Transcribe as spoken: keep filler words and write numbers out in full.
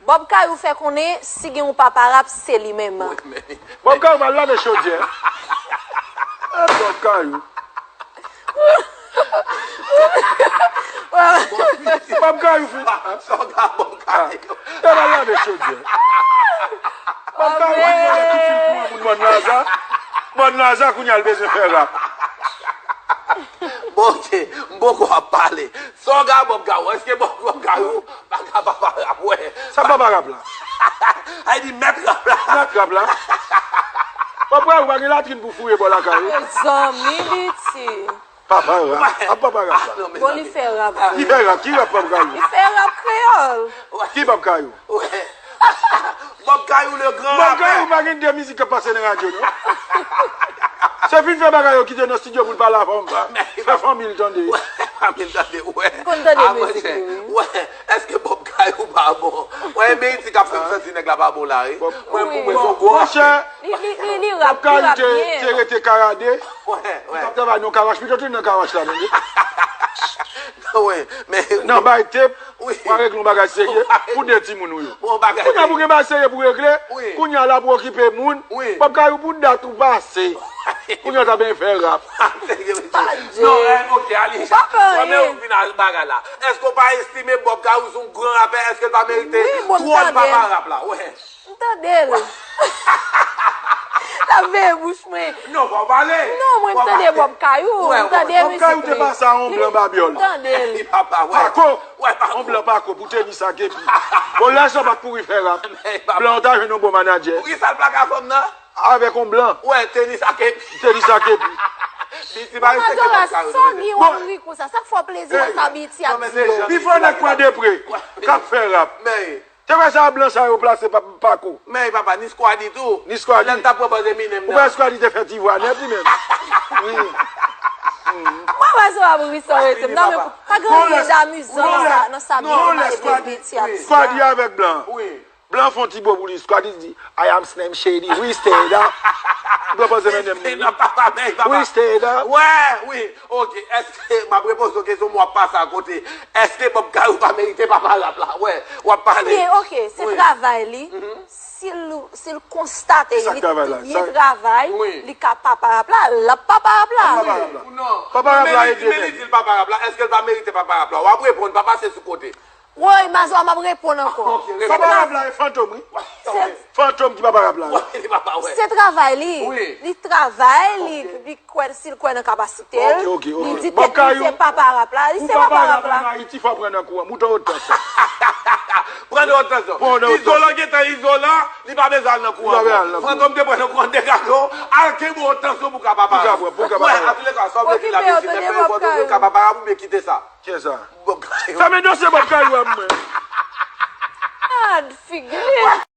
Bob Kayou fè konnen si gen yon papa rap, se li menm. Bob Kayou pral lave chodyè. E Bob Kayou. Bob Kayou fin. Sa w ka Bob Kayou. E pral lave chodyè. Bob Kayou fin vòlè tout fil kouran moun Mòn Laza. Mòn Laza kounye a l bezwen fè rap. Bon, ok, m poko ap pale. Sa w ka Bob Kayou, èske Bob Kayou pa ka papa rap, wè. Sa papa rap la? Ay di mèt rap la. Mèt rap la. Papa ou pa gen latrin pou foure bò lakay ou. Zanmi biti. Papa rap. A papa rap la. Bon, li fè rap. Li fè rap. Ki rap Bob Kayou? Li fè rap kreyòl. Ki Bob Kayou? Bob Kayou le gran Bob rapè. Kayou pa gen de mizik k ap pase nan radyo non. Se fin fè bagay yo kite nan estidyo pou l pale a fanm. Fè fanmi l tande. Fanmi l tande, wè. Konn tande mizik li, wi. Wè, èske Bob Kayou pa bon? Wè, e Meriti k ap fè m santi nèg la pa bon la, wi. Mwen, pou mwen, se yon gwo Monchè, Li, li, li, li rap, Bob li Kayou rap te, byen. te rete Karade. Wè, Li wè. t ap travay nan Karash, pito te nan Karash la, tande. Wè, men. Nan bay tep, Wi. w a regle yon bagay serye pou de timoun ou yo. Bon bagay. Kounye a pou gen bagay serye pou regle, Wi. kounye a la pou okipe moun, Wi. Bob Kayou pou dat ou pase. Kounye a w ta benyen fè rap. Non, eh, ok, Alisha. Pa fè Wè, men anyen. Ou vin al bagay la. Èske w pa estime Bob Kayou se yon gran rapè? Èske l pa merite Wi, bon, m twòn tande l. Papa rap la? Wè. M tande l. L ap veye bouch mwen. Non, fò w pale. Non, mwen m tande Bob Kayou. M tande Bob Kayou mizik te li. pase a yon blan babyòl. M tande l. Li papa, wè. Pako. Wè, pako. Yon blan pako pou tenis ak epi. Bon, lè sa pa t kouri fè rap. Men, papa. Blan w ta jwenn yon bon manadjè. Poukisa l plake a fanm nan? Avèk yon blan. Wè, tenis ak epi. Tenis ak epi. Biti pa respekte Madora, Bob Kayou. sa w gen w ap ri konsa. Sa k fè w plezi wè sa Biti ap di yo. Pi fò nèg Kwadèpre k ap fè rap. Men, Te wè sa blan sa yo plase pa, pako. men papa, ni Squaddy tou. Ni Squaddy. Lè l t ap pwopoze Eminem Ou wè nan. Squaddy te fè ti vwa nèt li menm. Wi. Mwen wè sa w ap ri sa w rete. Non, men pa gen anyen damizan nan sa, nan sa Biti ap di. Squaddy avèk blan. Wi. Blan fè yon ti bo pou li. Squaddy di, I am Slim Shady. We stay down. Ou pwopoze men menm. Nan papa, men papa. We stay down. Wè, wi. Ok, èske, m ap repoze w kesyon, m w ap pase akote. Èske Bob Kayou pa merite papa rap la? Wè, w ap pale. Byen, ok, se Wi. Travay li. Si l, si l konstate Sa li travay la, byen sa- travay, Wi. li ka papa rap la, l ap papa rap la. Papa rap la. Non. Papa rap la Men li, ede men li nèg. Di l papa rap la. Èske l pa merite papa rap la? W ap reponn, pa pase sou kote. Woy, Mazora, m ap reponn ankò. Ok, Papa rap la e Fantom, wi. Ok. Fantom ki papa rap la. Wè, li papa, wè. Se travay li. Wi. Li travay, li, li kwè, si l kwè nan kapasite l. Ok, ok, ok. Li di Bob tèt li Kayou, se papa rap la. Li Pou se papa papa rap rap la. An Ayiti, fò pran nan kou an. Mouton wot tansyon. Pran de wot tansyon. Pran de wot Izolan gentan izolan, li pa bezwen al nan kou Li pa bezwen an. al nan kou. Fantom te pran nan kou an degage w, al kenbe wot tansyon pou ka papa Pou ka rap. pran, pou ka Wè, papa rap. An tou le ka, sa w vle di la, Okipe yo, Biti, tande fè Bob Fantom pou Kayou. ka papa rap, oubyen kite sa. Kiyès sa? Bob Kayou. Fèmen dosye Bob Kayou a mwen. Ad figi.